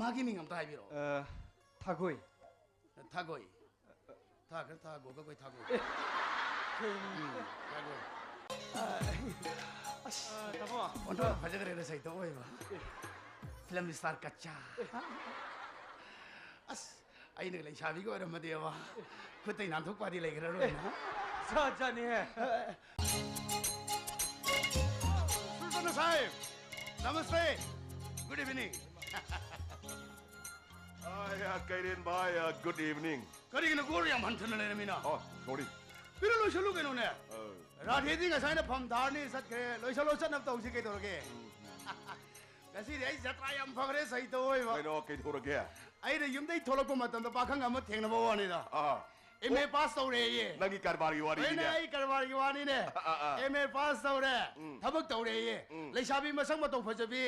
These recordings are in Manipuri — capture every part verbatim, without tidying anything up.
ꯃꯥꯒꯤ ꯃꯤꯡ ꯑꯝꯇ ꯍꯥꯏꯕꯤꯔꯛꯑꯣ꯫ ꯑ, ꯊꯥꯒꯣꯏ꯫ ꯊꯥꯒꯣꯏ꯫ ꯊꯥ ꯈꯔ ꯊꯥꯒꯣ ꯀꯈꯣꯏ ꯊꯥꯒꯣꯏ꯫ ꯀꯩꯅꯣ? ꯎꯝ, ꯊꯥꯒꯣꯏ꯫ ꯑꯁ, ꯇꯥꯃꯣ꯫ ꯑꯣꯟꯊꯣꯛꯅ ꯐꯖꯈ꯭ꯔꯦꯗ ꯁꯩꯇꯣꯛ ꯑꯣꯏꯕ꯫ ꯐꯤꯂꯝ ꯏꯁꯇꯥꯔ ꯀꯠꯆꯥ꯫ ꯑꯁ, ꯑꯩꯅ ꯂꯩꯁꯥꯕꯤꯒ ꯑꯣꯏꯔꯝꯃꯗꯤꯕ ꯈꯨꯠꯇꯩ ꯅꯥꯟꯊꯣꯛꯄꯗꯤ ꯂꯩꯈ꯭ꯔꯔꯣꯏꯅ꯫ ꯖꯥꯠ ꯖꯥꯠꯅꯤꯍꯦ꯫ ꯁꯨꯜꯇꯥꯟ ꯁꯥꯍꯦꯕ, ꯅꯃꯁꯇꯦ꯫ Good evening꯫ ꯑꯥ, ꯀꯩꯔꯦꯟ ꯚꯥꯏ, ꯑ, good evening꯫ ꯀꯔꯤꯒꯤꯅꯣ ꯒꯣꯔ ꯌꯥꯝ ꯍꯟꯊꯅ ꯂꯩꯔꯝꯃꯤꯅ? ꯑꯣ, sorry꯫ ꯄꯤꯔꯣ, ꯂꯣꯏꯁꯜꯂꯨ ꯀꯩꯅꯣꯅꯦ꯫ ꯑ, ꯔꯥꯙꯦꯗꯤ ꯉꯁꯥꯏꯅ ꯐꯝ ꯊꯥꯔꯅꯤ ꯆꯠꯈ꯭ꯔꯦ꯫ ꯂꯣꯏꯁꯜꯂꯣ, ꯆꯠꯅꯕ ꯇꯧꯁꯤ ꯀꯩꯗꯧꯔꯒꯦ? ꯉꯁꯤꯗꯤ ꯑꯩ ꯖꯇ꯭ꯔꯥ ꯌꯥꯝ ꯐꯈ꯭ꯔꯦ, ꯁꯩꯇꯣꯛ ꯑꯣꯏꯕ꯫ ꯀꯩꯅꯣ, ꯀꯩꯗꯧꯔꯒꯦ? ꯑꯩꯅ ꯌꯨꯝꯗꯩ ꯊꯣꯛꯂꯛꯄ ꯃꯇꯝꯗ ꯄꯥꯈꯪ ꯑꯃ ꯊꯦꯡꯅꯕ ꯋꯥꯅꯤꯗ꯫ ꯑꯥ꯫ ꯑꯦꯝ ꯑꯦ ꯄꯥꯁ ꯇꯧꯔꯦꯌꯦ꯫ ꯅꯪꯒꯤ ꯀꯔꯕꯥꯔꯒꯤ ꯍꯣꯏꯅꯦ, ꯋꯥꯔꯤꯅꯤꯅꯦ꯫ ꯑꯩ ꯀꯔꯕꯥꯔꯒꯤ ꯋꯥꯅꯤꯅꯦ꯫ ꯑꯥ, ꯑꯥ꯫ ꯑꯦꯝ ꯑꯦ ꯄꯥꯁ ꯇꯧꯔꯦ, ꯎꯝ꯫ ꯊꯕꯛ ꯇꯧꯔꯦꯌꯦ꯫ ꯎꯝ꯫ ꯂꯩꯁꯥꯕꯤ ꯃꯁꯛ ꯃꯇꯧ ꯐꯖꯕꯤ,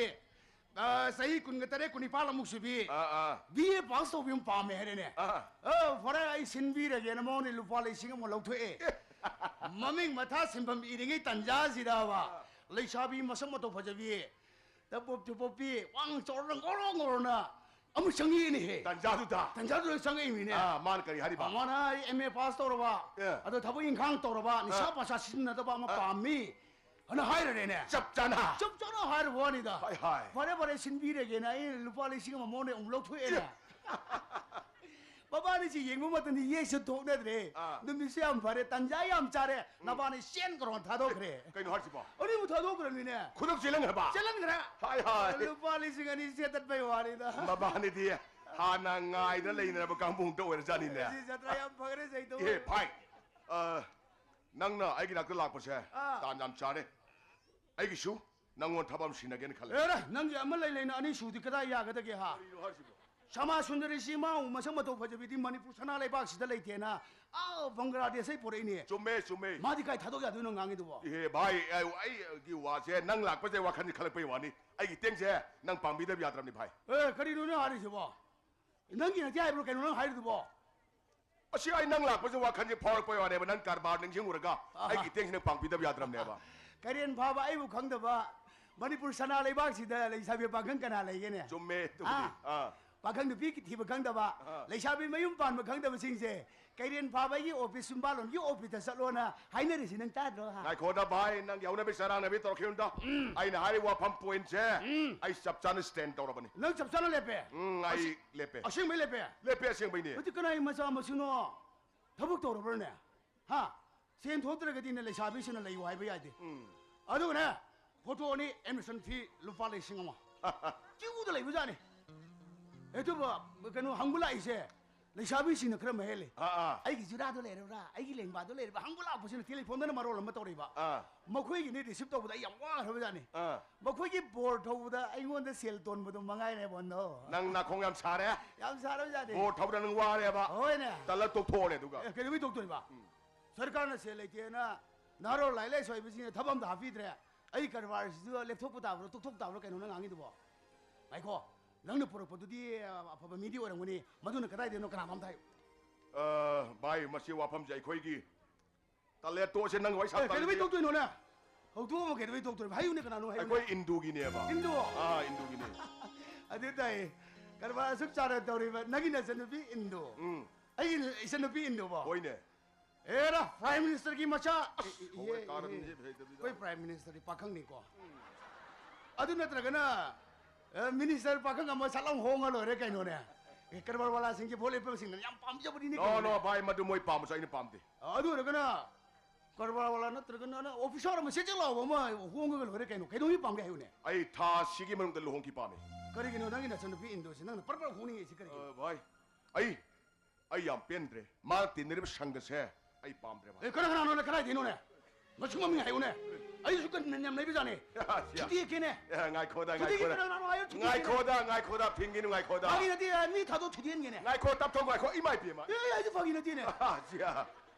ꯑ, ꯆꯍꯤ ꯀꯨꯟꯒ ꯇꯔꯦꯠ, ꯀꯨꯟꯅꯤꯄꯥꯜ ꯑꯃꯨꯛ ꯁꯨꯕꯤ, ꯑꯥ, ꯑꯥ꯫ ꯕꯤ ꯑꯦ ꯄꯥꯁ ꯇꯧꯕꯤ ꯑꯃ ꯄꯥꯝꯃꯦ ꯍꯥꯏꯔꯦꯅꯦ꯫ ꯑꯥ꯫ ꯑ, ꯐꯔꯦ, ꯑꯩ ꯁꯤꯟꯕꯤꯔꯒꯦꯅ ꯃꯉꯣꯟꯗ ꯂꯨꯄꯥ ꯂꯤꯁꯤꯡ ꯑꯃ ꯂꯧꯊꯣꯛꯑꯦ꯫ ꯃꯃꯤꯡ ꯃꯊꯥ ꯁꯤꯟꯐꯝ ꯏꯔꯤꯉꯩ ꯇꯟꯖꯥꯁꯤꯗꯕ, ꯂꯩꯁꯥꯕꯤ ꯃꯁꯛ ꯃꯇꯧ ꯐꯖꯕꯤ, ꯇꯄꯣꯞ ꯇꯨꯄꯣꯞꯄꯤ, ꯋꯥꯡ ꯆꯥꯎꯔꯅ ꯉꯧꯔꯣ ꯉꯧꯔꯅ ꯑꯃꯨꯛ ꯆꯪꯉꯛꯑꯦꯅꯦꯍꯦ꯫ ꯇꯟꯖꯥꯗꯨꯗ꯫ ꯇꯟꯖꯥꯗꯨꯗ ꯆꯪꯉꯛꯏꯃꯤꯅꯦ꯫ ꯑꯥ, ꯃꯥꯅ ꯀꯔꯤ ꯍꯥꯏꯔꯤꯕ? ꯃꯥꯅ ꯑꯩ ꯑꯦꯝ ꯑꯦ ꯄꯥꯁ ꯇꯧꯔꯕ, ꯑꯦ꯫ ꯑꯗꯣ ꯊꯕꯛ ꯏꯪꯈꯥꯡ ꯇꯧꯔꯕ, ꯅꯤꯁꯥ ꯑꯥ꯫ ꯄꯥꯁꯥ ꯁꯤꯖꯤꯟꯅꯗꯕ ꯑꯃ ꯑꯥ꯫ ꯄꯥꯝꯃꯤ꯫ ꯑꯅ ꯍꯥꯏꯔꯔꯦꯅꯦ꯫ ꯆꯞ ꯆꯥꯅ꯫ ꯆꯞ ꯆꯥꯅ ꯍꯥꯏꯔꯕ ꯋꯥꯅꯤꯗ꯫ ꯍꯥꯏ, ꯍꯥꯏ꯫ ꯐꯔꯦ, ꯐꯔꯦ, ꯁꯤꯟꯕꯤꯔꯒꯦꯅ ꯑꯩ ꯂꯨꯄꯥ ꯂꯤꯁꯤꯡ ꯑꯃ ꯃꯉꯣꯟꯗ ꯑꯃꯨꯛ ꯂꯧꯊꯣꯛꯑꯦꯅꯦ꯫ ꯃꯕꯥꯅꯤꯁꯤ ꯌꯦꯡꯕ ꯃꯇꯝꯗ ꯌꯦꯛꯁꯨ ꯊꯣꯛꯅꯗ꯭ꯔꯦ꯫ ꯑꯥ꯫ ꯅꯨꯃꯤꯠꯁꯨ ꯌꯥꯝ ꯐꯔꯦ, ꯇꯟꯖꯥ ꯌꯥꯝ ꯆꯥꯔꯦ꯫ ꯅꯕꯥꯅꯤ ꯁꯦꯟ ꯀꯔꯣꯟ ꯊꯥꯗꯣꯛꯈ꯭ꯔꯦ꯫ ꯀꯩꯅꯣ ꯍꯥꯏꯁꯤꯕꯣ? ꯑꯅꯤꯃꯨꯛ ꯊꯥꯗꯣꯛꯈ꯭ꯔꯕꯅꯤꯅꯦ꯫ ꯈꯨꯗꯣꯞ ꯆꯦꯜꯍꯟꯈ꯭ꯔꯕ? ꯆꯦꯜꯍꯟꯈ꯭ꯔꯦ꯫ ꯍꯥꯏ, ꯍꯥꯏ꯫ ꯂꯨꯄꯥ ꯂꯤꯁꯤꯡ ꯑꯅꯤ ꯆꯦꯇꯠꯄꯩ ꯋꯥꯅꯤꯗ꯫ ꯃꯕꯥꯅꯤꯗꯤ ꯍꯥꯟꯅ ꯉꯥꯏꯗ ꯂꯩꯅꯔꯕ ꯀꯥꯡꯕꯨ ꯑꯝꯇ ꯑꯣꯏꯔꯖꯥꯠꯅꯤꯅꯦ꯫ ꯁꯤ ꯖꯇ꯭ꯔꯥ ꯌꯥꯝ ꯐꯈ꯭ꯔꯦ, ꯁꯩꯇꯧ꯫ ꯑꯦ, ꯚꯥꯏ, ꯑ, ꯅꯪꯅ ꯑꯩꯒꯤ ꯅꯥꯛꯇ ꯂꯥꯛꯄꯁꯦ ꯑꯥ꯫ ꯇꯥꯟ ꯌꯥꯝ ꯆꯥꯔꯦ꯫ ꯑꯩꯒꯤꯁꯨ ꯅꯪꯉꯣꯟ ꯊꯕꯛ ꯑꯃ ꯁꯤꯟꯅꯒꯦꯅ ꯈꯜꯂꯦ꯫ ꯑꯦꯔꯥ, ꯅꯪꯒꯤ ꯑꯃ ꯂꯩ ꯂꯩꯅ ꯑꯅꯤ ꯁꯨꯗꯤ ꯀꯗꯥꯏ ꯌꯥꯒꯗꯒꯦ, ꯍꯥ? ꯀꯔꯤꯅꯣ ꯍꯥꯏꯁꯤꯕꯣ? ꯁꯃꯥ ꯁꯨꯟꯗꯔꯤꯁꯤ ꯃꯥ ꯃꯁꯛ ꯃꯇꯧ ꯐꯖꯕꯤꯗꯤ ꯃꯅꯤꯄꯨꯔ ꯁꯅꯥ ꯂꯩꯕꯥꯛꯁꯤꯗ ꯂꯩꯇꯦꯅ, ꯑꯥ, ꯕꯪꯒ꯭ꯂꯥꯗꯦꯁꯇꯩ ꯄꯨꯔꯛꯏꯅꯦ꯫ ꯆꯨꯝꯃꯦ, ꯆꯨꯝꯃꯦ꯫ ꯃꯥꯗꯤ ꯀꯥꯏ ꯊꯥꯗꯣꯛ ꯌꯥꯗꯣꯏꯅꯣ ꯉꯥꯡꯉꯤꯗꯨꯕꯣ? ꯏꯍꯦ, ꯚꯥꯏ, ꯑꯩ, ꯑꯩꯒꯤ ꯋꯥꯁꯦ ꯅꯪ ꯂꯥꯛꯄꯁꯦ ꯋꯥꯈꯜꯁꯦ ꯈꯜꯂꯛꯄꯩ ꯋꯥꯅꯤ꯫ ꯑꯩꯒꯤ ꯇꯦꯡꯁꯦ ꯅꯪ ꯄꯥꯡꯕꯤꯗꯕ ꯌꯥꯗ꯭ꯔꯕꯅꯤ, ꯚꯥꯏ꯫ ꯑꯦ, ꯀꯔꯤꯅꯣ ꯅꯪ ꯍꯥꯏꯔꯤꯁꯤꯕꯣ? ꯅꯪꯒꯤ ꯅꯠꯇꯦ ꯍꯥꯏꯕ꯭ꯔꯣ ꯀꯩꯅꯣ ꯅꯪ ꯍꯥꯏꯔꯤꯗꯨꯕꯣ? ꯑꯁꯤ ꯑꯩ ꯅꯪ ꯂꯥꯛꯄꯁꯦ ꯋꯥꯈꯜꯁꯦ ꯐꯥꯎꯔꯛꯄꯩ ꯋꯥꯅꯦꯕ, ꯅꯪ ꯀꯔꯕꯥꯔ ꯅꯤꯡꯁꯤꯡꯉꯨꯔꯒ ꯑꯍꯥ꯫ ꯑꯩꯒꯤ ꯇꯦꯡꯁꯦ ꯅꯪ ꯄꯥꯡꯕꯤꯗꯕ ꯌꯥꯗ꯭ꯔꯕꯅꯦꯕ꯫ ꯀꯔꯦꯟ ꯐꯥꯕ ꯑꯩꯕꯨ ꯈꯪꯗꯕ, ꯃꯅꯤꯄꯨꯔ ꯁꯅꯥ ꯂꯩꯕꯥꯛꯁꯤꯗ ꯂꯩꯁꯥꯕꯤ ꯄꯥꯈꯪ ꯀꯅꯥ ꯂꯩꯒꯦꯅꯦ? ꯆꯨꯝꯃꯦ ꯑꯗꯨꯕꯨꯗꯤ꯫ ꯑꯥ꯫ ꯑꯥ꯫ ꯄꯥꯈꯪ ꯅꯨꯄꯤ ꯊꯤꯕ ꯈꯪꯗꯕ, ꯑꯥ꯫ ꯂꯩꯁꯥꯕꯤ ꯃꯌꯨꯝ ꯄꯥꯟꯕ ꯈꯪꯗꯕꯁꯤꯡꯁꯦ ꯀꯩꯔꯦꯟ ꯐꯥꯕꯒꯤ ꯑꯣꯐꯤꯁ, ꯁꯨꯝꯕꯥꯂꯣꯟꯒꯤ ꯑꯣꯐꯤꯁꯇ ꯆꯠꯂꯣꯅ ꯍꯥꯏꯅꯔꯤꯁꯤ ꯅꯪ ꯇꯥꯗ꯭ꯔꯣ? ꯍꯥ? ꯉꯥꯏꯈꯣꯗ ꯚꯥꯏ, ꯅꯪꯒꯤ ꯍꯧꯅꯕꯤ ꯆꯔꯥꯡꯅꯕꯤ ꯇꯧꯔꯛꯈꯤꯕꯗ ꯑꯩꯅ ꯍꯥꯏꯔꯤꯕ ꯋꯥꯐꯝ ꯄꯣꯏꯟꯁꯦ ꯑꯩ ꯆꯞ ꯆꯥꯅ ꯁ꯭ꯇꯦꯟ ꯇꯧꯔꯕꯅꯤ꯫ ꯅꯪ ꯆꯞ ꯆꯥꯅ ꯂꯦꯞꯄꯦ? ꯎꯝ, ꯑꯩ ꯂꯦꯞꯄꯦ꯫ ꯑꯁꯦꯡꯕꯩ ꯂꯦꯞꯄꯦ? ꯂꯦꯞꯄꯦ, ꯑꯁꯦꯡꯕꯩꯅꯦ꯫ ꯍꯧꯖꯤꯛ ꯀꯅꯥꯒꯤ ꯃꯆꯥ ꯃꯁꯨꯅꯣ ꯊꯕꯛ ꯇꯧꯔꯕ꯭ꯔꯅꯦ? ꯍꯥ? ꯁꯦꯟ ꯊꯣꯛꯇ꯭ꯔꯒꯗꯤꯅꯦ ꯂꯩꯁꯥꯕꯤꯁꯤꯅ ꯂꯩꯌꯨ ꯍꯥꯏꯕ ꯌꯥꯗꯦ꯫ ꯑꯗꯨꯒꯅꯦ, ꯐꯣꯇꯣ ꯑꯅꯤ, ꯑꯦꯗꯃꯤꯁꯟ ꯐꯤ ꯂꯨꯄꯥ ꯂꯤꯁꯤꯡ ꯑꯃ꯫ ꯀ꯭ꯌꯨꯗ ꯂꯩꯕꯖꯥꯠꯅꯤ꯫ ꯑꯗꯨꯕꯨ ꯀꯩꯅꯣ ꯍꯪꯕ ꯂꯥꯛꯏꯁꯦ ꯂꯩꯁꯥꯕꯤꯁꯤꯡꯅ ꯈꯔ ꯃꯍꯦꯜꯂꯤ꯫ ꯑꯥ, ꯑꯥ꯫ ꯑꯩꯒꯤ ꯖꯨꯔꯥꯗꯣ ꯂꯩꯔꯕ꯭ꯔꯥ? ꯑꯩꯒꯤ ꯂꯦꯡꯕꯥꯗꯣ ꯂꯩꯔꯕ꯭ꯔꯥ? ꯍꯪꯕ ꯂꯥꯛꯄꯁꯤꯅ ꯇꯦꯂꯤꯐꯣꯟꯗꯅ ꯃꯔꯣꯜ ꯑꯃ ꯇꯧꯔꯤꯕ꯫ ꯑꯥ꯫ ꯃꯈꯣꯏꯒꯤꯅꯤ ꯔꯤꯁꯤꯞ ꯇꯧꯕꯗ ꯑꯩ ꯌꯥꯝ ꯋꯥꯈ꯭ꯔꯕꯖꯥꯠꯅꯤ꯫ ꯑꯥ꯫ ꯃꯈꯣꯏꯒꯤ ꯕꯣꯔ ꯊꯧꯕꯗ ꯑꯩꯉꯣꯟꯗ ꯁꯦꯜ ꯇꯣꯟꯕꯗꯣ ꯃꯉꯥꯏꯔꯦ ꯕꯣꯟꯗꯣ꯫ ꯅꯪ ꯅꯥꯈꯣꯡ ꯌꯥꯝ ꯁꯥꯔꯦ꯫ ꯌꯥꯝ ꯁꯥꯔꯕꯖꯥꯠꯅꯤ꯫ ꯕꯣꯔ ꯊꯧꯕꯗ ꯅꯪ ꯋꯥꯔꯦꯕ꯫ ꯍꯣꯏꯅꯦ꯫ ꯇꯜꯂ ꯇꯣꯛꯊꯣꯛꯑꯣꯅꯦ ꯑꯗꯨꯒ꯫ ꯑꯦ, ꯀꯩꯗꯧꯕꯩ ꯇꯣꯛꯇꯣꯏꯕ? ꯁꯔꯀꯥꯔꯅ ꯁꯦꯜ ꯂꯩꯇꯦꯅ ꯅꯍꯥꯔꯣꯜ ꯂꯥꯏꯔꯤꯛ ꯂꯥꯏꯁꯨ ꯍꯩꯕꯁꯤꯡꯅ ꯊꯕꯛ ꯑꯝꯇ ꯍꯥꯞꯄꯤꯗ꯭ꯔꯦ꯫ ꯑꯩ ꯀꯔꯕꯥꯔꯁꯤꯁꯨ ꯂꯦꯞꯊꯣꯛꯄ ꯇꯥꯕ꯭ꯔꯣ, ꯇꯣꯛꯊꯣꯛꯄ ꯇꯥꯕ꯭ꯔꯣ, ꯀꯩꯅꯣ ꯅꯪ ꯉꯥꯡꯉꯤꯗꯨꯕꯣ? ꯉꯥꯏꯈꯣ, ꯅꯪꯅ ꯄꯨꯔꯛꯄꯗꯨꯗꯤ ꯑꯐꯕ ꯃꯤꯗꯤ ꯑꯣꯏꯔꯝꯒꯅꯤ, ꯃꯗꯨꯅ ꯀꯗꯥꯏꯗꯩꯅꯣ, ꯀꯅꯥꯅꯣ ꯑꯝꯇ ꯍꯥꯏꯌꯨ꯫ ꯑ, ꯚꯥꯏ, ꯃꯁꯤ ꯋꯥꯐꯝꯁꯦ ꯑꯩꯈꯣꯏꯒꯤ ꯇꯜꯂꯦ, ꯇꯣꯛꯑꯁꯦ, ꯅꯪ ꯋꯥꯔꯤ ꯁꯥ ꯑꯦ, ꯀꯩꯗꯧꯕꯩ ꯇꯜꯂꯦ꯫ ꯇꯣꯛꯇꯣꯏꯅꯣꯅꯦ? ꯍꯧꯗꯣꯛꯑꯒ ꯀꯩꯗꯧꯕꯩ ꯇꯣꯛꯇꯣꯏꯕ? ꯍꯥꯏꯌꯨꯅꯦ, ꯀꯅꯥꯅꯣ ꯍꯥꯏꯌꯨꯅꯦ꯫ ꯑꯩꯈꯣꯏ ꯏꯟꯗꯨꯒꯤꯅꯦꯕ꯫ ꯏꯟꯗꯨ? ꯑꯥ, ꯏꯟꯗꯨꯒꯤꯅꯦ꯫ ꯑꯗꯨ ꯇꯥꯏ꯫ ꯀꯔꯕꯥꯔ ꯑꯁꯨꯛ ꯆꯥꯎꯅ ꯇꯧꯔꯤꯕ ꯅꯪꯒꯤ ꯅꯆꯟꯅꯨꯄꯤ ꯏꯟꯗꯨ? ꯎꯝ꯫ ꯑꯩꯒꯤ ꯏꯆꯟꯅꯨꯄꯤ ꯏꯟꯗꯨꯕꯣ? ꯍꯣꯏꯅꯦ꯫ ꯑꯦꯔꯥ, ꯄ꯭ꯔꯥꯏꯝ ꯃꯤꯅꯤꯁꯇꯔꯒꯤ ꯃꯆꯥ꯫ ꯍꯣꯏ, ꯀꯥꯔꯟꯁꯦ ꯐꯩꯗꯕꯤꯗ꯫ ꯑꯩꯈꯣꯏ ꯄ꯭ꯔꯥꯏꯝ ꯃꯤꯅꯤꯁꯇꯔꯗꯤ ꯄꯥꯈꯪꯅꯤꯀꯣ꯫ ꯑꯗꯨ ꯅꯠꯇ꯭ꯔꯒꯅ, ꯑꯦ, ꯃꯤꯅꯤꯁꯇꯔ ꯄꯥꯈꯪ ꯑꯃ ꯁꯠ ꯂꯥꯎ ꯍꯣꯡꯉ ꯂꯣꯏꯔꯦ ꯀꯩꯅꯣꯅꯦ꯫ ꯑꯦ, ꯀꯔꯕꯥꯔ ꯋꯥꯂꯥꯁꯤꯡꯒꯤ ꯚꯣꯠ ꯂꯦꯞꯄꯁꯤꯡꯅ ꯌꯥꯝ ꯄꯥꯝꯖꯕꯅꯤꯅꯦ ꯅꯣ, ꯀꯩꯅꯣꯅꯦ꯫ ꯅꯣ, ꯚꯥꯏ, ꯃꯗꯨ ꯃꯣꯏ ꯄꯥꯝꯕꯁꯨ ꯑꯩꯅ ꯄꯥꯝꯗꯦ꯫ ꯑꯗꯨ ꯑꯣꯏꯔꯒꯅ ꯀꯔꯕꯥꯔ ꯋꯥꯂꯥ ꯅꯠꯇ꯭ꯔꯒꯅ ꯑꯣꯐꯤꯁꯥꯔ ꯑꯃ ꯆꯦꯠ ꯆꯦꯠ ꯂꯥꯎꯕ ꯑꯃ ꯍꯣꯡꯉꯒ ꯂꯣꯏꯔꯦ ꯀꯩꯅꯣ꯫ ꯀꯩꯗꯧꯕꯩ ꯄꯥꯝꯒꯦ ꯍꯥꯏꯌꯨꯅꯦ? ꯑꯩ ꯊꯥ ꯑꯁꯤꯒꯤ ꯃꯅꯨꯡꯗ ꯂꯨꯍꯣꯡꯈꯤ ꯄꯥꯝꯃꯤ꯫ ꯀꯔꯤꯒꯤꯅꯣ ꯅꯪꯒꯤ ꯅꯆꯟꯅꯨꯄꯤ ꯏꯟꯗꯨꯁꯦ ꯅꯪꯅ ꯄꯔ ꯄꯔ ꯍꯣꯡꯅꯤꯡꯉꯤꯁꯤ ꯀꯔꯤꯒꯤꯅꯣ? ꯑ, ꯚꯥꯏ, ꯑꯩ, ꯑꯩ ꯌꯥꯝ ꯄꯦꯟꯗ꯭ꯔꯦ꯫ ꯃꯥꯅ ꯇꯤꯟꯅꯔꯤꯕ ꯁꯪꯒꯁꯦ ꯑꯩ ꯄꯥꯝꯗ꯭ꯔꯦ, ꯚꯥꯏ꯫ ꯑꯦ, ꯀꯅꯥ ꯀꯅꯥꯅꯣꯅꯦ? ꯀꯗꯥꯏꯗꯩꯅꯣꯅꯦ? ꯃꯁꯨꯡ ꯃꯃꯤꯡ ꯍꯥꯏꯌꯨꯅꯦ꯫ ꯑꯩꯁꯨ ꯀꯟꯅ ꯌꯥꯝ ꯂꯩꯕꯖꯥꯠꯅꯤ꯫ ꯁꯤꯌꯥ꯫ ꯊꯨꯗꯦꯛꯀꯦꯅꯦ꯫ ꯑꯦ, ꯉꯥꯏꯈꯣꯗ, ꯊꯨꯗꯦꯛꯀꯦ, ꯉꯥꯏꯈꯣꯗ꯫ ꯀꯅꯥ ꯀꯅꯥꯅꯣ ꯍꯥꯏꯌꯨ, ꯊꯨꯗꯦꯛꯀꯦꯅꯦ꯫ ꯉꯥꯏꯈꯣꯗ, ꯉꯥꯏꯈꯣꯗ, ꯐꯤꯡꯒꯤꯅꯨ, ꯉꯥꯏꯈꯣꯗ꯫ ꯐꯥꯒꯤ ꯅꯠꯇꯦ, ꯃꯤ ꯊꯥꯗꯣꯛ ꯊꯨꯗꯦꯛꯍꯟꯒꯦꯅꯦ꯫ ꯉꯥꯏꯈꯣ, ꯇꯞꯊꯧ, ꯉꯥꯏꯈꯣ, ꯏꯃꯥ ꯏꯄꯦꯝꯃ꯫ ꯑꯦ, ꯑꯩꯁꯨ ꯐꯥꯒꯤ ꯅꯠꯇꯦꯅꯦ꯫ ꯁꯤꯌꯥ꯫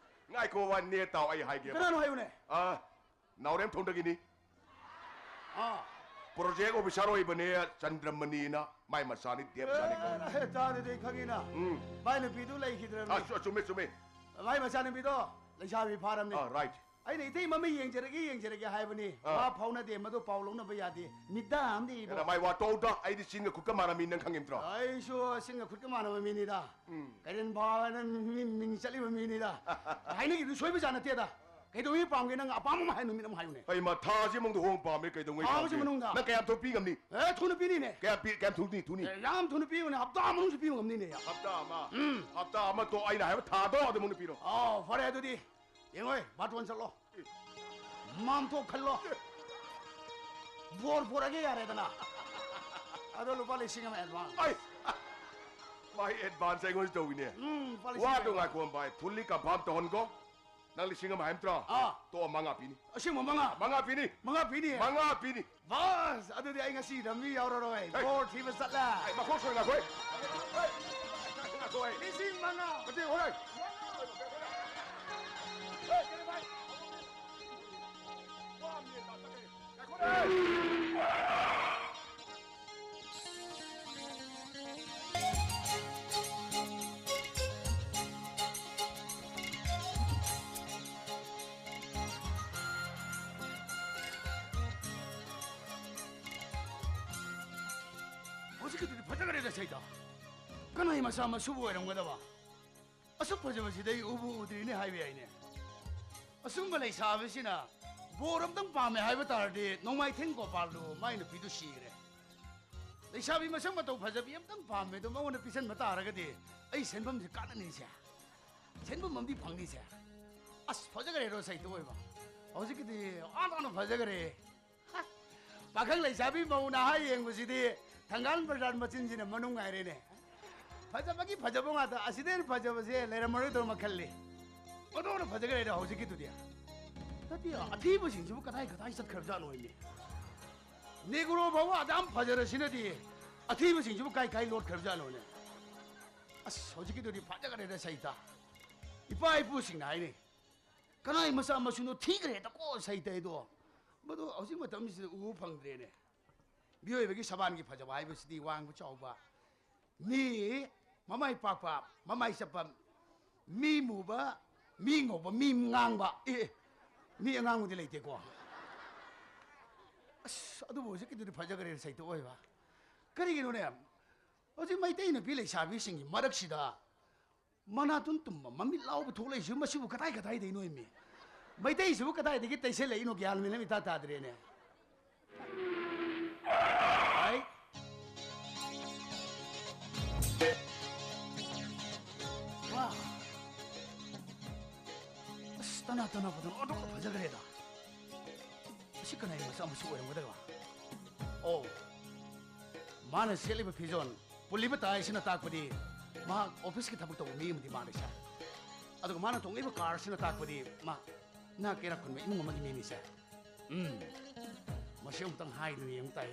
ꯉꯥꯏꯈꯣ, ꯋꯥ ꯅꯦ ꯇꯥꯎ, ꯑꯩ ꯍꯥꯏꯒꯦꯕ꯫ ꯀꯅꯥꯅꯣ ꯍꯥꯏꯌꯨꯅꯦ꯫ ꯑ, ꯅꯥꯎꯔꯦꯝꯊꯣꯡꯗꯒꯤꯅꯤ꯫ ꯑꯥ꯫ ꯄ꯭ꯔꯣꯖꯦꯛ ꯑꯣꯐꯤꯁꯥꯔ ꯑꯣꯏꯕꯅꯦ, ꯆꯟꯗ꯭ꯔꯃꯅꯤꯅ ꯃꯥꯏ ꯃꯆꯥꯅꯤ, ꯗꯦꯕꯖꯥꯅꯤ ꯀꯧꯕꯅꯤ꯫ ꯑꯦ, ꯇꯥꯗꯗꯤ ꯈꯪꯉꯤꯅ꯫ ꯎꯝ꯫ ꯃꯥꯏ ꯅꯨꯄꯤꯗꯨ ꯂꯩꯈꯤꯗ꯭ꯔꯕꯅꯤ꯫ ꯑ, ꯆꯨ-, ꯆꯨꯝꯃꯦ, ꯆꯨꯝꯃꯦ꯫ ꯃꯥꯏ ꯃꯆꯥꯅꯨꯄꯤꯗꯣ ꯂꯩꯁꯥꯕꯤ ꯐꯥꯔꯝꯅꯤ꯫ ꯑ, ꯔꯥꯏꯠ꯫ ꯑꯩꯅ ꯏꯇꯩꯃ ꯑꯃ ꯌꯦꯡꯖꯔꯒꯦ, ꯌꯦꯡꯖꯔꯒꯦ ꯍꯥꯏꯕꯅꯤ꯫ ꯑꯥ꯫ ꯋꯥ ꯐꯥꯎꯅꯗꯦ, ꯃꯗꯨ ꯄꯥꯎ ꯂꯧꯅꯕ ꯌꯥꯗꯦ꯫ ꯃꯤꯗꯥ ꯑꯃꯗꯤ ꯏꯕꯣ꯫ ꯑꯦꯔꯥ, ꯃꯥꯏ ꯋꯥ ꯇꯣꯛꯎꯗ꯫ ꯑꯩꯗꯤ ꯆꯤꯟꯒ ꯈꯨꯠꯀ ꯃꯥꯟꯅꯕ ꯃꯤ ꯅꯪ ꯈꯪꯉꯤꯝꯇ꯭ꯔꯣ? ꯑꯩꯁꯨ ꯆꯤꯟꯒ ꯈꯨꯠꯀ ꯃꯥꯟꯅꯕ ꯃꯤꯅꯤꯗ꯫ ꯎꯝ꯫ ꯀꯩꯔꯦꯟ ꯐꯥꯎꯕꯅ ꯃꯤ ꯃꯤꯡ ꯆꯠꯂꯤꯕ ꯃꯤꯅꯤꯗ꯫ ꯍꯥꯏꯅꯈꯤꯕꯗꯨ ꯁꯣꯏꯕꯖꯥꯠ ꯅꯠꯇꯦꯗ꯫ ꯀꯩꯗꯧꯉꯩ ꯄꯥꯝꯒꯦ? ꯅꯪ ꯑꯄꯥꯝꯕ ꯑꯃ ꯍꯥꯏ, ꯅꯨꯃꯤꯠ ꯑꯃ ꯍꯥꯏꯌꯨꯅꯦ꯫ ꯍꯩꯃꯥ, ꯊꯥꯁꯤ ꯃꯅꯨꯡꯗ ꯍꯣꯡ ꯄꯥꯝꯃꯦ꯫ ꯀꯩꯗꯧꯉꯩ ꯊꯥ ꯑꯃꯁꯤ ꯄꯥꯝꯒꯦ? ꯃꯅꯨꯡꯗ? ꯅꯪ ꯀꯌꯥꯝ ꯊꯨꯅ ꯄꯤ ꯉꯝꯅꯤ? ꯑꯦ, ꯊꯨꯅ ꯄꯤꯅꯤꯅꯦ꯫ ꯀꯌꯥꯝ ꯄꯤ-, ꯀꯌꯥꯝ ꯊꯨꯅꯤ? ꯊꯨꯅꯤ? ꯑꯦ, ꯌꯥꯝ ꯊꯨꯅ ꯄꯤꯌꯨꯅꯦ, ꯍꯞꯇꯥ ꯃꯅꯨꯡꯁꯤ ꯄꯤꯕ ꯉꯝꯅꯤꯅꯦ꯫ ꯍꯞꯇꯥ ꯑꯃ? ꯎꯝ꯫ ꯍꯞꯇꯥ ꯑꯃ ꯇꯣ, ꯑꯩꯅ ꯍꯥꯏꯕ ꯊꯥꯗꯣ ꯑꯗꯨꯃꯛꯅ ꯄꯤꯔꯣ꯫ ꯑꯥꯎ, ꯐꯔꯦ ꯑꯗꯨꯗꯤ꯫ ꯌꯦꯡꯉꯣꯏ, ꯕꯥꯇꯣꯟ ꯆꯠꯂꯣ꯫ ꯃꯥꯝꯊꯣꯛ ꯈꯜꯂꯣ꯫ ꯕꯣꯔ ꯄꯣꯔꯛꯑꯒꯦ ꯌꯥꯔꯦꯗꯅ꯫ ꯑꯗꯣ ꯂꯨꯄꯥ ꯂꯤꯁꯤꯡ ꯑꯃ advance꯫ ꯑꯩ! ꯃꯥꯏ advance ꯑꯩꯉꯣꯟꯗ ꯇꯧꯏꯅꯦ꯫ ꯎꯝ, ꯂꯨꯄꯥ ꯂꯤꯁꯤꯡ ꯑꯃ ꯋꯥꯗꯣ advance꯫ ꯉꯥꯏꯈꯣ, ꯚꯥꯏ꯫ Fully confirm ꯇꯧꯍꯟꯀꯣ꯫ ꯅꯪ ꯂꯤꯁꯤꯡ ꯑꯃ ꯍꯥꯏꯝꯇ꯭ꯔꯣ? ꯑꯥ꯫ ꯇꯣ, ꯃꯉꯥ ꯄꯤꯅꯤ꯫ ꯑꯁꯦꯡꯕ ꯃꯉꯥ? ꯃꯉꯥ ꯄꯤꯅꯤ꯫ ꯃꯉꯥ ꯄꯤꯅꯤ? ꯃꯉꯥ ꯄꯤꯅꯤ꯫ ꯕꯥꯁ, ꯑꯗꯨꯗꯤ ꯑꯩ ꯉꯁꯤ ꯔꯝꯃꯤ ꯌꯥꯎꯔꯔꯣꯏ꯫ ꯍꯦ꯫ ꯕꯣꯔ ꯊꯤꯕ ꯆꯠꯂꯦ꯫ ꯑꯩ ꯃꯈꯣꯡ ꯁꯣꯏ ꯉꯥꯈꯣꯏ꯫ ꯉꯥꯈꯣꯏ꯫ ꯂꯤꯁꯤꯡ ꯃꯉꯥ꯫ ꯃꯇꯦꯛ ꯍꯣꯏ꯫ ꯍꯧꯖꯤꯛꯀꯤꯗꯨꯗꯤ ꯐꯖꯈ꯭ꯔꯦꯗ ꯁꯩꯇ꯫ ꯀꯅꯥꯏ ꯃꯆꯥ ꯃꯁꯨꯕꯨ ꯑꯣꯏꯔꯝꯒꯗꯕ? ꯑꯁꯨꯛ ꯐꯖꯕꯁꯤꯗꯤ ꯑꯩ ꯎꯕꯨ ꯎꯗ꯭ꯔꯤꯅꯦ ꯍꯥꯏꯕ ꯌꯥꯏꯅꯦ꯫ ꯑꯁꯨꯝꯕ ꯂꯩꯁꯥꯕꯤꯁꯤꯅ ꯕꯣꯔ ꯑꯝꯇꯪ ꯄꯥꯝꯃꯦ ꯍꯥꯏꯕ ꯇꯥꯔꯗꯤ ꯅꯣꯡꯃꯥꯏꯊꯦꯡ ꯒꯣꯄꯥꯜꯗꯨ ꯃꯥꯏ ꯅꯨꯄꯤꯗꯨ ꯁꯤꯈ꯭ꯔꯦ꯫ ꯂꯩꯁꯥꯕꯤ ꯃꯁꯛ ꯃꯇꯧ ꯐꯖꯕꯤ ꯑꯝꯇꯪ ꯄꯥꯝꯃꯦ ꯑꯗꯣ ꯃꯉꯣꯟꯗ ꯄꯤꯁꯟꯕ ꯇꯥꯔꯒꯗꯤ ꯑꯩ ꯁꯦꯟꯐꯝꯁꯦ ꯀꯥꯟꯅꯅꯤꯁꯦ꯫ ꯁꯦꯟꯐꯝ ꯑꯃꯗꯤ ꯐꯪꯅꯤꯁꯦ꯫ ꯑꯁ, ꯐꯖꯈ꯭ꯔꯦꯗꯣ ꯁꯩꯇ ꯑꯣꯏꯕ꯫ ꯍꯧꯖꯤꯛꯀꯤꯗꯤ ꯑꯥ ꯇꯥꯅ ꯐꯖꯈ꯭ꯔꯦ꯫ ꯄꯥꯈꯪ ꯂꯩꯁꯥꯕꯤ ꯃꯧ ꯅꯍꯥ ꯌꯦꯡꯕꯁꯤꯗꯤ ꯊꯪꯒꯥꯜ ꯕꯖꯥꯔ ꯃꯆꯤꯟꯁꯤꯅ ꯃꯅꯨꯡ ꯉꯥꯏꯔꯦꯅꯦ꯫ ꯐꯖꯕꯒꯤ ꯐꯖꯕ ꯉꯥꯛꯇ, ꯑꯁꯤꯗꯩ ꯍꯦꯟꯅ ꯐꯖꯕꯁꯦ ꯂꯩꯔꯝꯃꯔꯣꯏꯗꯧꯅ ꯈꯜꯂꯤ꯫ ꯑꯣꯟꯊꯣꯛꯅ ꯐꯖꯈ꯭ꯔꯦꯗ ꯍꯧꯖꯤꯛꯀꯤꯗꯨꯗꯤ꯫ ꯅꯠꯇꯦ, ꯑꯊꯤꯕꯁꯤꯡꯁꯤꯕꯨ ꯀꯗꯥꯏ ꯀꯗꯥꯏ ꯆꯠꯈ꯭ꯔꯕꯖꯥꯠꯅꯣ ꯏꯅꯦ? ꯅꯦꯒ꯭ꯔꯣ ꯐꯥꯎꯕ ꯑꯗꯥꯝ ꯐꯖꯔꯁꯤꯅꯗꯤ ꯑꯊꯤꯕꯁꯤꯡꯁꯤꯕꯨ ꯀꯥꯏ ꯀꯥꯏ ꯂꯣꯠꯈ꯭ꯔꯕꯖꯥꯠꯅꯣꯅꯦ? ꯑꯁ, ꯍꯧꯖꯤꯛꯀꯤꯗꯨꯗꯤ ꯐꯖꯈ꯭ꯔꯦꯗ ꯁꯩꯇ꯫ ꯏꯄꯥ ꯏꯄꯨꯁꯤꯡꯅ ꯍꯥꯏꯅꯩ, "ꯀꯅꯥꯏ ꯃꯆꯥ ꯃꯁꯨꯅꯣ ꯊꯤꯈ꯭ꯔꯦꯗꯀꯣ ꯁꯩꯇ ꯑꯩꯗꯣ"꯫ ꯃꯗꯨ ꯍꯧꯖꯤꯛ ꯃꯇꯝꯁꯤꯗ ꯎꯕ ꯐꯪꯗ꯭ꯔꯦꯅꯦ꯫ ꯃꯤꯑꯣꯏꯕꯒꯤ ꯁꯕꯥꯟꯒꯤ ꯐꯖꯕ ꯍꯥꯏꯕꯁꯤꯗꯤ ꯋꯥꯡꯕ ꯆꯥꯎꯕ, ꯃꯤ ꯃꯃꯥꯏ ꯄꯥꯛꯄ, ꯃꯃꯥꯏ ꯆꯞꯄ, ꯃꯤ ꯃꯨꯕ, ꯃꯤ ꯉꯧꯕ, ꯃꯤ ꯉꯥꯡꯕ꯫ ꯑꯦ, ꯃꯤ ꯑꯉꯥꯡꯕꯗꯤ ꯂꯩꯇꯦꯀꯣ꯫ ꯑꯁ, ꯑꯗꯨꯕꯨ ꯍꯧꯖꯤꯛꯀꯤꯗꯨꯗꯤ ꯐꯖꯈ꯭ꯔꯦ, ꯁꯩꯇꯣꯛ ꯑꯣꯏꯕ꯫ ꯀꯔꯤꯒꯤꯅꯣꯅꯦ? ꯍꯧꯖꯤꯛ ꯃꯩꯇꯩ ꯅꯨꯄꯤ ꯂꯩꯁꯥꯕꯤꯁꯤꯡꯒꯤ ꯃꯔꯛꯁꯤꯗ ꯃꯅꯥꯇꯣꯟ ꯇꯨꯝꯕ, ꯃꯃꯤꯠ ꯂꯥꯎꯕ ꯊꯣꯛꯂꯛꯏꯁꯤꯕꯨ, ꯃꯁꯤꯕꯨ ꯀꯗꯥꯏ ꯀꯗꯥꯏꯗꯩꯅꯣ ꯃꯤ? ꯃꯩꯇꯩꯁꯤꯕꯨ ꯀꯗꯥꯏꯗꯒꯤ ꯇꯩꯁꯜꯂꯛꯏꯅꯣ? ꯒ꯭ꯌꯥꯟ ꯃꯦꯟ ꯑꯃ ꯏꯇꯥ ꯇꯥꯗ꯭ꯔꯦꯅꯦ꯫ ꯍꯥꯏ꯫ ꯋꯥ꯫ ꯑꯁ, ꯇꯅꯥ ꯇꯅꯥ ꯐꯖꯅ ꯑꯣꯟꯊꯣꯛꯅ ꯐꯖꯈ꯭ꯔꯦꯗ꯫ ꯑꯁꯤ ꯀꯅꯥꯒꯤ ꯃꯆꯥ ꯃꯁꯨ ꯑꯣꯏꯔꯝꯒꯗꯕ? ꯑꯣ, ꯃꯥꯅ ꯁꯦꯠꯂꯤꯕ ꯐꯤꯖꯣꯜ, ꯄꯨꯜꯂꯤꯕ ꯇꯥꯏ ꯑꯁꯤꯅ ꯇꯥꯛꯄꯗꯤ ꯃꯍꯥꯛ ꯑꯣꯐꯤꯁꯀꯤ ꯊꯕꯛ ꯇꯧꯕ ꯃꯤ ꯑꯃꯗꯤ ꯃꯥꯜꯂꯤ ꯁꯥꯔ꯫ ꯑꯗꯨꯒ ꯃꯥꯅ ꯇꯣꯡꯂꯤꯕ ꯀꯥꯔ ꯑꯁꯤꯅ ꯇꯥꯛꯄꯗꯤ ꯃꯥ ꯏꯅꯥꯛ ꯀꯩꯔꯥꯛ ꯈꯨꯟꯕ ꯏꯃꯨꯡ ꯑꯃꯒꯤ ꯃꯤꯅꯤ ꯁꯥꯔ꯫ ꯎꯝ, ꯃꯁꯤ ꯑꯃꯨꯛꯇꯪ ꯍꯥꯏꯗꯨꯅ ꯌꯦꯡꯕ ꯇꯥꯏ꯫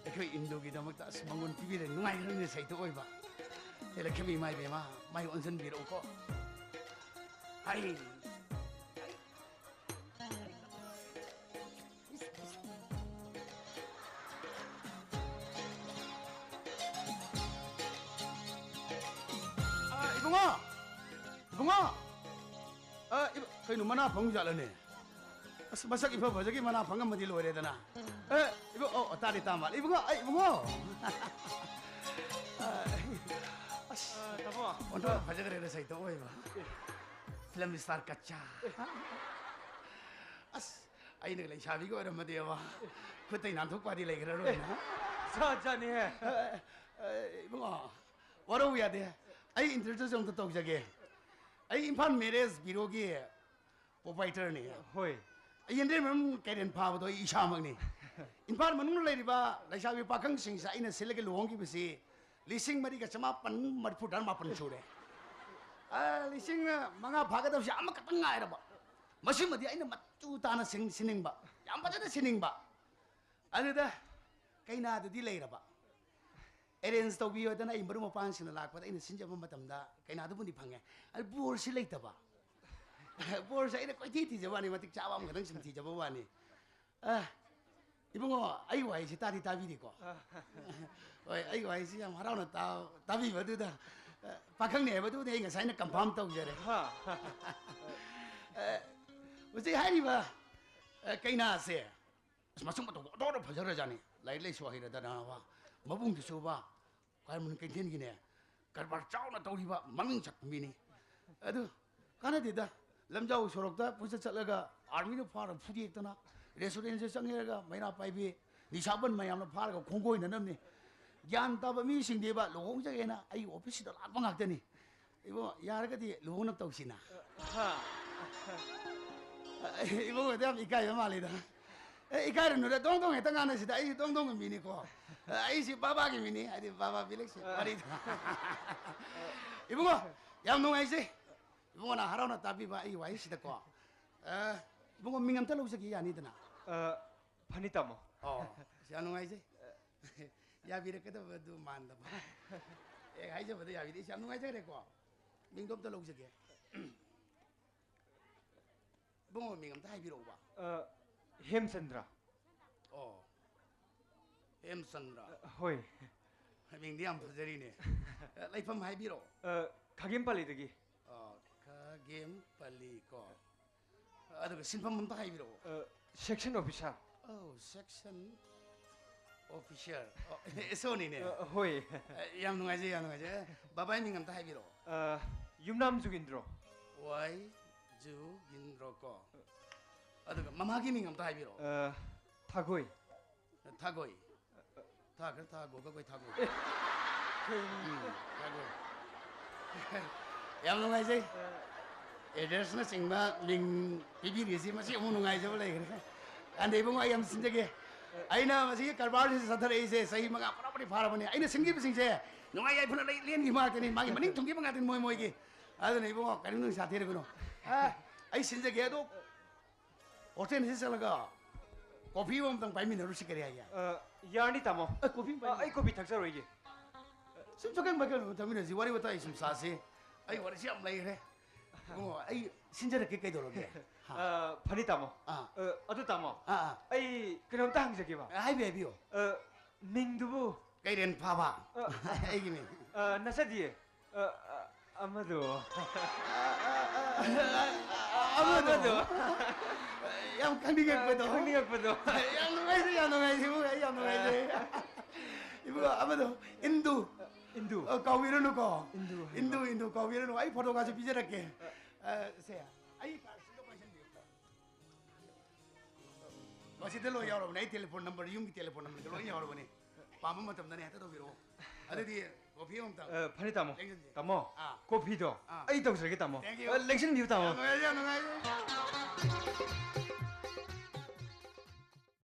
ꯑꯩꯈꯣꯏ ꯏꯟꯗꯨꯒꯤꯗꯃꯛꯇ ꯑꯁ ꯃꯉꯣꯟ ꯄꯤꯕꯤꯔꯦ, ꯅꯨꯡꯉꯥꯏꯈ꯭ꯔꯅꯤ ꯁꯩꯇꯣꯛ ꯑꯣꯏꯕ꯫ ꯍꯦ ꯂꯛꯈꯃꯤ ꯏꯃꯥ ꯏꯕꯦꯝꯃ, ꯃꯥꯏ ꯑꯣꯟꯁꯤꯟꯕꯤꯔꯛꯎꯀꯣ꯫ ꯍꯥꯏ꯫ ꯑ, ꯏꯕꯨꯡꯉꯣ! ꯏꯕꯨꯡꯉꯣ! ꯑ, ꯏꯕ-, ꯀꯩꯅꯣ, ꯃꯅꯥ ꯐꯪ ꯖꯥꯠꯂꯅꯦ? ꯑꯁ, ꯃꯁꯛ ꯏꯐ ꯐꯖꯒꯤ ꯃꯅꯥ ꯐꯪꯉꯝꯃꯗꯤ ꯂꯣꯏꯔꯦꯗꯅ꯫ ꯑꯦ, ꯏꯕꯨ-, ꯑꯣ, ꯑꯣ, ꯇꯥꯗꯤ ꯇꯥ ꯃꯥꯜꯂꯦ꯫ ꯏꯕꯨꯡꯉꯣ, ꯑꯩ, ꯏꯕꯨꯡꯉꯣ! ꯑ, ꯑꯁ, ꯑ, ꯇꯥꯃꯣ꯫ ꯑꯣꯟꯊꯣꯛꯅ ꯐꯖꯈ꯭ꯔꯦꯗ, ꯁꯩꯇꯣꯛ ꯑꯣꯏꯕ꯫ ꯐꯤꯂꯝ ꯁ꯭ꯇꯥꯔ ꯀꯆꯥ꯫ ꯑꯁ, ꯑꯩꯅ ꯂꯩꯁꯥꯕꯤꯒ ꯑꯣꯏꯔꯝꯃꯗꯤꯕ, ꯈꯨꯠꯇꯩ ꯅꯥꯟꯊꯣꯛꯄꯗꯤ ꯂꯩꯈ꯭ꯔꯔꯣꯏꯅ꯫ ꯖꯥꯠ ꯖꯥꯠꯅꯤꯍꯦ꯫ ꯑꯦ, ꯑꯦ, ꯏꯕꯨꯡꯉꯣ, ꯋꯥꯔꯧ ꯌꯥꯗꯦ꯫ ꯑꯩ introduce ꯑꯝꯇ ꯇꯧꯖꯒꯦ꯫ ꯑꯩ ꯏꯝꯐꯥꯜ ꯃꯦꯔꯦꯖ ꯕ꯭ꯌꯨꯔꯣꯒꯤ proprietorꯅꯤ꯫ ꯍꯣꯏ꯫ ꯑꯩ ꯌꯦꯟꯗ꯭ꯔꯦꯝꯕꯝ ꯀꯩꯔꯦꯟ ꯐꯥꯕꯗꯣ ꯑꯩ ꯏꯁꯥꯃꯛꯅꯤ꯫ ꯏꯝꯐꯥꯜ ꯃꯅꯨꯡꯗ ꯂꯩꯔꯤꯕ ꯂꯩꯁꯥꯕꯤ ꯄꯥꯈꯪꯁꯤꯡꯁꯦ ꯑꯩꯅ ꯁꯤꯜꯂꯒ ꯂꯨꯍꯣꯡꯈꯤꯕꯁꯤ ꯂꯤꯁꯤꯡ ꯃꯔꯤꯒ ꯆꯃꯥꯄꯟ ꯃꯔꯤꯐꯨ ꯇꯔꯥ ꯃꯥꯄꯟ ꯁꯨꯔꯦ꯫ ꯑ, ꯂꯤꯁꯤꯡ ꯃꯉꯥ ꯐꯥꯒꯗꯕꯁꯦ ꯑꯃꯈꯛꯇꯪ ꯉꯥꯏꯔꯕ꯫ ꯃꯁꯤꯃꯗꯤ ꯑꯩꯅ ꯃꯆꯨ ꯇꯥꯅ ꯁꯤꯟ-, ꯁꯤꯟꯅꯤꯡꯕ, ꯌꯥꯝ ꯐꯖꯅ ꯁꯤꯟꯅꯤꯡꯕ꯫ ꯑꯗꯨꯗ ꯀꯩꯅꯥꯗꯨꯗꯤ ꯂꯩꯔꯕ꯫ Arrange ꯇꯧꯕꯤꯌꯣꯗꯅ ꯑꯩ ꯃꯔꯨꯞ ꯃꯄꯥꯡꯁꯤꯡꯅ ꯂꯥꯛꯄꯗ ꯑꯩꯅ ꯁꯤꯟꯖꯕ ꯃꯇꯝꯗ ꯀꯩꯅꯥꯗꯨꯕꯨꯗꯤ ꯐꯪꯉꯦ꯫ ꯑꯗꯨ ꯕꯣꯔꯁꯤ ꯂꯩꯇꯕ꯫ ꯕꯣꯔꯁꯦ ꯑꯩꯅ ꯀꯣꯏꯊꯤ ꯊꯤꯖꯕ ꯋꯥꯅꯤ, ꯃꯇꯤꯛ ꯆꯥꯕ ꯑꯃꯈꯛꯇꯪ ꯁꯨꯝ ꯊꯤꯖꯕ ꯋꯥꯅꯤ꯫ ꯑ, ꯏꯕꯨꯡꯉꯣ, ꯑꯩ ꯋꯥꯍꯩꯁꯤ ꯇꯥꯗꯤ ꯇꯥꯕꯤꯔꯤꯀꯣ? ꯑ꯫ ꯍꯣꯏ, ꯑꯩ ꯋꯥꯍꯩꯁꯤ ꯌꯥꯝ ꯍꯔꯥꯎꯅ ꯇꯥ-, ꯇꯥꯕꯤꯕꯗꯨꯗ, ꯑ, ꯄꯥꯈꯪꯅꯤ ꯍꯥꯏꯕꯗꯨꯕꯨꯗꯤ ꯑꯩ ꯉꯁꯥꯏꯅ confirm ꯇꯧꯖꯔꯦ꯫ ꯍꯥ꯫ ꯑ, ꯍꯧꯖꯤꯛ ꯍꯥꯏꯔꯤꯕ, ꯑ, ꯀꯩꯅꯥꯁꯦ, ꯑꯁ, ꯃꯁꯛ ꯃꯇꯧ ꯑꯣꯟꯊꯣꯛꯅ ꯐꯖꯈ꯭ꯔꯖꯥꯠꯅꯤ꯫ ꯂꯥꯏꯔꯤꯛ ꯂꯥꯏꯁꯨ ꯍꯩꯔꯗꯅꯕ, ꯃꯕꯨꯡꯗꯨꯁꯨꯕ, ꯈ꯭ꯋꯥꯏꯔꯝꯕꯟ ꯀꯩꯊꯦꯜꯒꯤꯅꯦ, ꯀꯔꯕꯥꯔ ꯆꯥꯎꯅ ꯇꯧꯔꯤꯕ ꯃꯃꯤꯡ ꯆꯠꯄ ꯃꯤꯅꯤ꯫ ꯑꯗꯨ ꯀꯥꯟꯅꯗꯦꯗ, ꯂꯝꯖꯥꯎ ꯁꯣꯔꯣꯛꯇ ꯄꯨꯆꯠ ꯆꯠꯂꯒ ꯑꯥꯔꯃꯤꯅ ꯐꯥꯔ ꯐꯨꯗꯦꯛꯇꯅ, ꯔꯦꯁꯇꯨꯔꯦꯟꯁꯦ ꯆꯪꯉꯦꯔꯒ ꯃꯩꯔꯥ ꯄꯥꯏꯕꯤ, ꯅꯤꯁꯥꯕꯟ ꯃꯌꯥꯝꯅ ꯐꯥꯔꯒ ꯈꯣꯡꯒꯣꯏꯅꯅꯕꯅꯤ꯫ ꯒ꯭ꯌꯥꯟ ꯇꯥꯕ ꯃꯤꯁꯤꯡꯗꯤꯕ ꯂꯨꯍꯣꯡꯖꯒꯦꯅ ꯑꯩ ꯑꯣꯐꯤꯁꯇ ꯂꯥꯛꯄ ꯉꯥꯛꯇꯅꯤ꯫ ꯏꯕꯨꯡꯉꯣ, ꯌꯥꯔꯒꯗꯤ ꯂꯨꯍꯣꯡꯅꯕ ꯇꯧꯁꯤꯅ꯫ ꯍꯥ? ꯏꯕꯨꯡꯉꯣꯗ ꯌꯥꯝ ꯏꯀꯥꯏꯕ ꯃꯥꯜꯂꯤꯗ꯫ ꯑꯦ, ꯏꯀꯥꯏꯔꯨꯅꯨꯗ, ꯗꯣꯡ ꯗꯣꯡ ꯍꯦꯛꯇ ꯉꯥꯡꯅꯁꯤꯗ꯫ ꯑꯩꯁꯨ ꯗꯣꯡ ꯗꯣꯡꯒꯤ ꯃꯤꯅꯤꯀꯣ꯫ ꯑꯩꯁꯤ ꯕꯥꯕꯥꯒꯤ ꯃꯤꯅꯤ, ꯍꯥꯏꯗꯤ ꯕꯥꯕꯥ ꯕꯤꯂꯦꯛꯁꯤ ꯋꯥꯔꯤꯗ꯫ ꯏꯕꯨꯡꯉꯣ, ꯌꯥꯝ ꯅꯨꯡꯉꯥꯏꯖꯩ꯫ ꯏꯕꯨꯡꯉꯣꯅ ꯍꯔꯥꯎꯅ ꯇꯥꯕꯤꯕ ꯑꯩꯒꯤ ꯋꯥꯍꯩꯁꯤꯗꯀꯣ꯫ ꯑ, ꯏꯕꯨꯡꯉꯣ, ꯃꯤꯡ ꯑꯝꯇ ꯂꯧꯖꯒꯦ, ꯌꯥꯅꯤꯗꯅ? ꯑ, ꯐꯅꯤ ꯇꯥꯃꯣ꯫ ꯑꯣ, ꯌꯥꯝ ꯅꯨꯡꯉꯥꯏꯖꯩ꯫ ꯌꯥꯕꯤꯔꯛꯀꯗꯕꯗꯨ ꯃꯥꯟꯗꯕ꯫ ꯍꯦꯛ ꯍꯥꯏꯖꯕꯗ ꯌꯥꯕꯤꯔꯛꯏꯁꯦ ꯌꯥꯝ ꯅꯨꯡꯉꯥꯏꯖꯈ꯭ꯔꯦꯀꯣ꯫ ꯃꯤꯡꯗꯣ ꯑꯝꯇ ꯂꯧꯖꯒꯦ꯫ ꯏꯕꯨꯡꯉꯣ, ꯃꯤꯡ ꯑꯝꯇ ꯍꯥꯏꯕꯤꯔꯛꯎꯕ꯫ ꯑ, ꯍꯦꯝꯆꯟꯗ꯭ꯔ꯫ ꯑꯣ, ꯍꯦꯝꯆꯟꯗ꯭ꯔ꯫ ꯑ, ꯍꯣꯏ꯫ ꯃꯤꯡꯗꯤ ꯌꯥꯝ ꯐꯖꯔꯤꯅꯦ꯫ ꯑ, ꯂꯩꯐꯝ ꯍꯥꯏꯕꯤꯔꯛꯑꯣ꯫ ꯑ, ꯈꯥꯒꯦꯝ ꯄꯥꯜꯂꯤꯗꯒꯤ꯫ ꯑ, ꯈꯥꯒꯦꯝ ꯄꯥꯜꯂꯤ ꯀꯣ꯫ ꯑꯗꯨꯒ ꯁꯤꯟꯐꯝ ꯑꯝꯇ ꯍꯥꯏꯕꯤꯔꯛꯑꯣ꯫ ꯑ, section officer꯫ ꯑꯣ, section officer꯫ ꯑꯣ, ꯑꯦꯁ ꯑꯣꯅꯤꯅꯦ꯫ ꯑ, ꯍꯣꯏ꯫ ꯑ, ꯌꯥꯝ ꯅꯨꯡꯉꯥꯏꯖꯩ, ꯌꯥꯝ ꯅꯨꯡꯉꯥꯏꯖꯩ꯫ ꯕꯕꯥꯒꯤ ꯃꯤꯡ ꯑꯝꯇ ꯍꯥꯏꯕꯤꯔꯛꯑꯣ꯫ ꯑ, ꯌꯨꯝꯅꯥꯝ ꯖꯨꯒꯤꯟꯗ꯭ꯔꯣ꯫ ꯋꯥꯏ ꯖꯨꯒꯤꯟꯗ꯭ꯔꯣ ꯀꯣ꯫ ꯑꯗꯨꯒ ꯃꯃꯥꯒꯤ ꯃꯤꯡ ꯑꯝꯇ ꯍꯥꯏꯕꯤꯔꯛꯑꯣ꯫ ꯑ, ꯊꯥꯒꯣꯏ꯫ ꯊꯥꯒꯣꯏ꯫ ꯊꯥ ꯈꯔ ꯊꯥꯒꯣ ꯀ ꯑꯩꯈꯣꯏ ꯊꯥꯒꯣꯏ꯫ ꯎꯝ, ꯊꯥꯒꯣꯏ꯫ ꯌꯥꯝ ꯅꯨꯡꯉꯥꯏꯖꯩ꯫ ꯑꯦꯗ꯭ꯔꯦꯁꯅꯆꯤꯡꯕ ꯃꯤꯡ ꯄꯤꯕꯤꯔꯤꯁꯤ ꯃꯁꯤ ꯑꯃꯨꯛ ꯅꯨꯡꯉꯥꯏꯖꯕ ꯂꯩꯈ꯭ꯔꯦ꯫ ꯑꯗ ꯏꯕꯨꯡꯉꯣ, ꯑꯩ ꯌꯥꯝ ꯁꯤꯟꯖꯒꯦ꯫ ꯑꯩꯅ ꯃꯁꯤꯒꯤ ꯀꯔꯕꯥꯔꯁꯤ ꯆꯠꯊꯔꯛꯏꯁꯦ ꯆꯍꯤ ꯃꯉꯥ ꯄꯨꯔꯥꯄꯨꯔꯤ ꯐꯥꯔꯕꯅꯤ꯫ ꯑꯩꯅ ꯁꯤꯟꯈꯤꯕꯁꯤꯡꯁꯦ ꯅꯨꯡꯉꯥꯏ ꯌꯥꯏꯐꯅ ꯂꯩ ꯂꯦꯟꯈꯤꯕ ꯉꯥꯛꯇꯅꯤ꯫ ꯃꯥꯒꯤ ꯃꯅꯤꯡ ꯊꯨꯡꯈꯤꯕ ꯉꯥꯛꯇꯅꯤ ꯃꯣꯏ ꯃꯣꯏꯒꯤ꯫ ꯑꯗꯨꯅ ꯏꯕꯨꯡꯉꯣ, ꯀꯔꯤꯝ ꯅꯨꯡꯁꯥ ꯊꯤꯔꯒꯅꯨ꯫ ꯑ, ꯑꯩ ꯁꯤꯟꯖꯒꯦ꯫ ꯑꯗꯣ ꯍꯣꯇꯦꯜꯁꯤ ꯆꯠꯂꯒ ꯀꯣꯐꯤ ꯑꯃꯇꯪ ꯄꯥꯏꯃꯤꯟꯅꯔꯨꯁꯤ, ꯀꯔꯤ ꯍꯥꯏꯒꯦ? ꯑ, ꯌꯥꯔꯅꯤ, ꯇꯥꯃꯣ꯫ ꯑ, ꯀꯣꯐꯤ ꯑꯃ ꯑ, ꯑꯩ ꯄꯥꯏꯃꯤꯟꯅꯔꯨꯁꯤ꯫ ꯀꯣꯐꯤ ꯊꯛꯆꯔꯣꯏꯒꯦ꯫ ꯁꯨꯝ ꯆꯀꯪ ꯃꯀꯪ ꯊꯛꯃꯤꯟꯅꯁꯤ, ꯋꯥꯔꯤ ꯋꯥꯇꯥꯏ ꯁꯨꯝ ꯁꯥꯁꯤ꯫ ꯑꯩ ꯋꯥꯔꯤꯁꯤ ꯌꯥꯝ ꯂꯩꯈ꯭ꯔꯦ꯫ ꯏꯕꯨꯡꯉꯣ, ꯑꯩ ꯁꯤꯟꯖꯔꯛꯀꯦ, ꯀꯩꯗꯧꯔꯒꯦ? ꯍꯥ? ꯑ, ꯐꯅꯤ, ꯇꯥꯃꯣ꯫ ꯑꯥ꯫ ꯑ, ꯑꯗꯨ, ꯇꯥꯃꯣ, ꯑꯥ, ꯑꯥ꯫ ꯑꯩ ꯀꯩꯅꯣꯝꯇ ꯍꯪꯖꯒꯦꯕ꯫ ꯑ, ꯍꯥꯏꯕꯤꯌꯨ, ꯍꯥꯏꯕꯤꯌꯨ꯫ ꯑ, ꯃꯤꯡꯗꯨꯕꯨ? ꯀꯩꯔꯦꯟ ꯐꯥꯕ꯫ ꯑ, ꯑꯩꯒꯤ ꯃꯤꯡ꯫ ꯑ, ꯅꯠꯆꯗꯤꯌꯦ꯫ ꯑ, ꯑ, ꯑꯃꯗꯣ꯫ ꯑꯃꯗꯣ꯫ ꯑꯃꯗꯣ꯫ ꯌꯥꯝ ꯈꯪꯅꯤꯡꯉꯛꯄꯗꯣ꯫ ꯈꯪꯅꯤꯡꯉꯛꯄꯗꯣ꯫ ꯌꯥꯝ ꯅꯨꯡꯉꯥꯏꯖꯩ, ꯌꯥꯝ ꯅꯨꯡꯉꯥꯏꯖꯩ, ꯏꯕꯨꯡꯉꯣ, ꯑꯩ ꯌꯥꯝ ꯅꯨꯡꯉꯥꯏꯖꯩ꯫ ꯏꯕꯨꯡꯉꯣ, ꯑꯃꯗꯣ, ꯏꯟꯗꯨ꯫ ꯏꯟꯗꯨ꯫ ꯑ, ꯀꯥꯎꯕꯤꯔꯨꯅꯨꯀꯣ꯫ ꯏꯟꯗꯨ ꯍꯥꯏꯕ꯫ ꯏꯟꯗꯨ, ꯏꯟꯗꯨ, ꯀꯥꯎꯕꯤꯔꯨꯅꯨ꯫ ꯑꯩ photo ꯀꯥꯁꯦ ꯄꯤꯖꯔꯛꯀꯦ꯫ ꯑ, ꯁꯦ, ꯑꯩ cardꯁꯤꯗ ꯄꯥꯏꯁꯟꯕꯤꯌꯨ꯫ ꯃꯁꯤꯗ ꯂꯣꯏ ꯌꯥꯎꯔꯕꯅꯦ꯫ ꯑꯩ telephone number, ꯌꯨꯝꯒꯤ telephone numberꯒ ꯂꯣꯏ ꯌꯥꯎꯔꯕꯅꯦ꯫ ꯄꯥꯝꯕ ꯃꯇꯝꯗꯅꯦ ꯍꯦꯛꯇ ꯇꯧꯕꯤꯔꯛꯑꯣ꯫ ꯑꯗꯨꯗꯤ coffee ꯑꯃꯇꯪ ꯑ, ꯐꯅꯤ, ꯇꯥꯃꯣ꯫ ꯂꯦꯡꯁꯤꯟꯁꯤ꯫ ꯇꯥꯃꯣ, ꯑꯥ꯫ Coffeeꯗꯣ ꯑꯥ꯫ ꯑꯩ ꯇꯧꯖꯔꯒꯦ, ꯇꯥꯃꯣ꯫ Thank you꯫ ꯑ, ꯂꯦꯡꯁꯤꯟꯕꯤꯌꯨ, ꯇꯥꯃꯣ꯫ ꯌꯥꯝ ꯅꯨꯡꯉꯥꯏꯔꯦ, ꯌꯥꯝ ꯅꯨꯡꯉꯥꯏꯔꯦ꯫